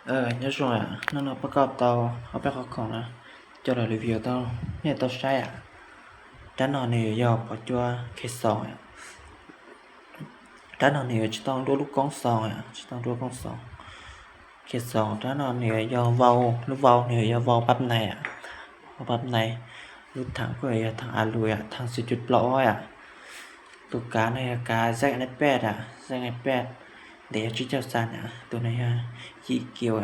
Nyob zoo, hnub no pab koj tau ob peb qhov khoom no coj los review tau nej tau saib. Rab no nws yog phov cua khe xoos. Rab no nws yuav tsis tau nruab lub koob xoos, tsis tau nruab koob xoos. Khe xoos rab no nws yog vau, lub vau nws yog vau pab nais, vau pab nais. Lub thaam kuj yog thaam alu, thaam xim cuj plaub ob. Tus kav no yog kav Z N peb, Z N peb, ntev yog tsib caug xas. Tus no yog yim kiv.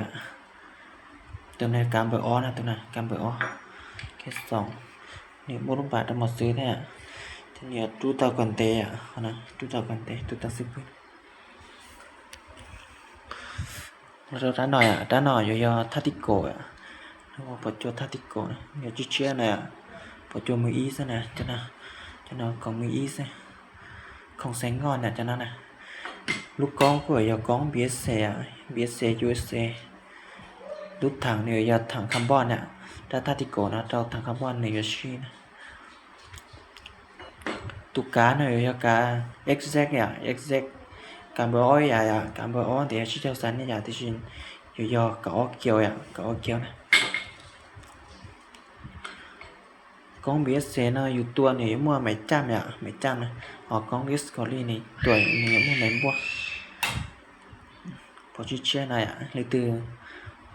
Tus no yog kav npawb ob na, tus no kav npawb ob. Khe xoos, nws muaj lub npam rau mos xwb thiab, thiab nws yuav rub tau kom ntev, rub tau kom ntev tus tau xwb pwg. Rab no, rab no yuav yog thaj tib kaum, phov cua thaj tib kaum, nws yuav tshiab tshiab na, phov cua mws ib xwb na, cov no khoom mws ib xwb, khoom xeev ngoj na cov no na. Lub koob kuj yog koob npiav xes, npiav xes U S C. Lub thaam nws yog thaam carbon na, rab thaj tib kaum no rau thaam carbon nws yuav sib na. Tus kav no yuav yog kav X Z, X Z, kav npawb ob yam, kav npawb ob ntev yog tsib caug xas nej yam, tiam sis yuav yog kaum ob kiv, kaum ob kiv na. Koob npiav xes no yus tua nws yuav muaj maiv caj, maiv caj na, ho koob disc collie nws tua nws yuav muaj maiv npuaj. Phov tshiab tshiab na, leej twg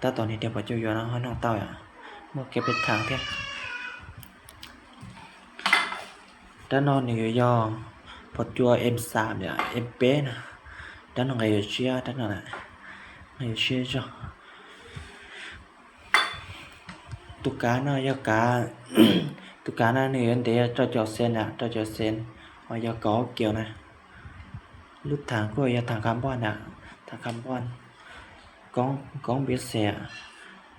tab tom nrhiav phov cua yuav no ho noog tau, muaj kev pem thaam thiab. Rab no nws yuav yog phov cua M xas, M peb na. Rab no nqe yuav tshiab, rab no nqe yuav tshiab zog. Tus kav no yog kav, tus kav no nws yuav ntev rau caum xees, rau caum xees, ho yog kaum ob kiv na. Lub thaam kuj yog thaam carbon na, thaam carbon, koob npiav xes,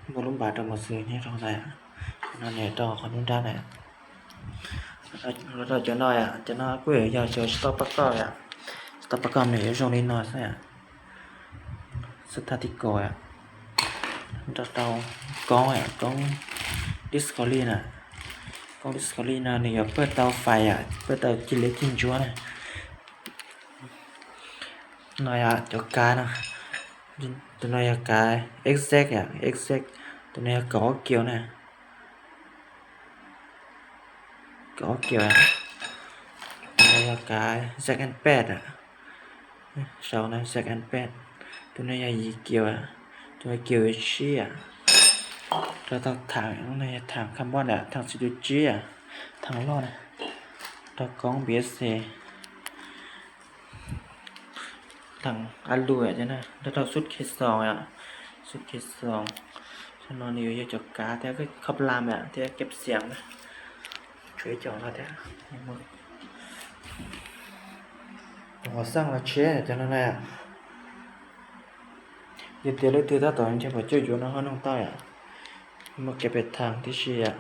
muaj lub npam rau mos xwb nyob rau ntawd. No nws rau qhov nruab nrab na. Los rau cov no, cov no kuj yog cov tsis tau pab koj, tsis tau pab koj nws yuav zoo li no xwb. Xwb thaj tib kaum, nrog rau koob, koob disc collie na. Koob disc collie no nws yuav pawj tau fais, pawj tau cig liab cig ntsuab na. No yog cov kav no, tus no yog kav X Z, X Z, tus no yog kaum ob kiv na. Kaum ob kiv. Tus no yog kav Z N peb, sau no Z N peb. Tus no yog yim kiv, tus no kiv tsib. Rau tau thaam, no yog thaam carbon, thaam xim cuj tsib, thaam loj na. Rau koob npiav xes, thaam alu, nrog rau xub khe xoos, xub khe xoos. Cov no nws yuav yog cov kav thiab khob lam thiab kev xiam na. Tshuav ib co no thiab. Qhov xaj los tshiab cov no na. Yog tias leej twg tab tom nrhiav phom cuaj yuav no ho noog tau yom. Muaj kev pem thaam tib si yom.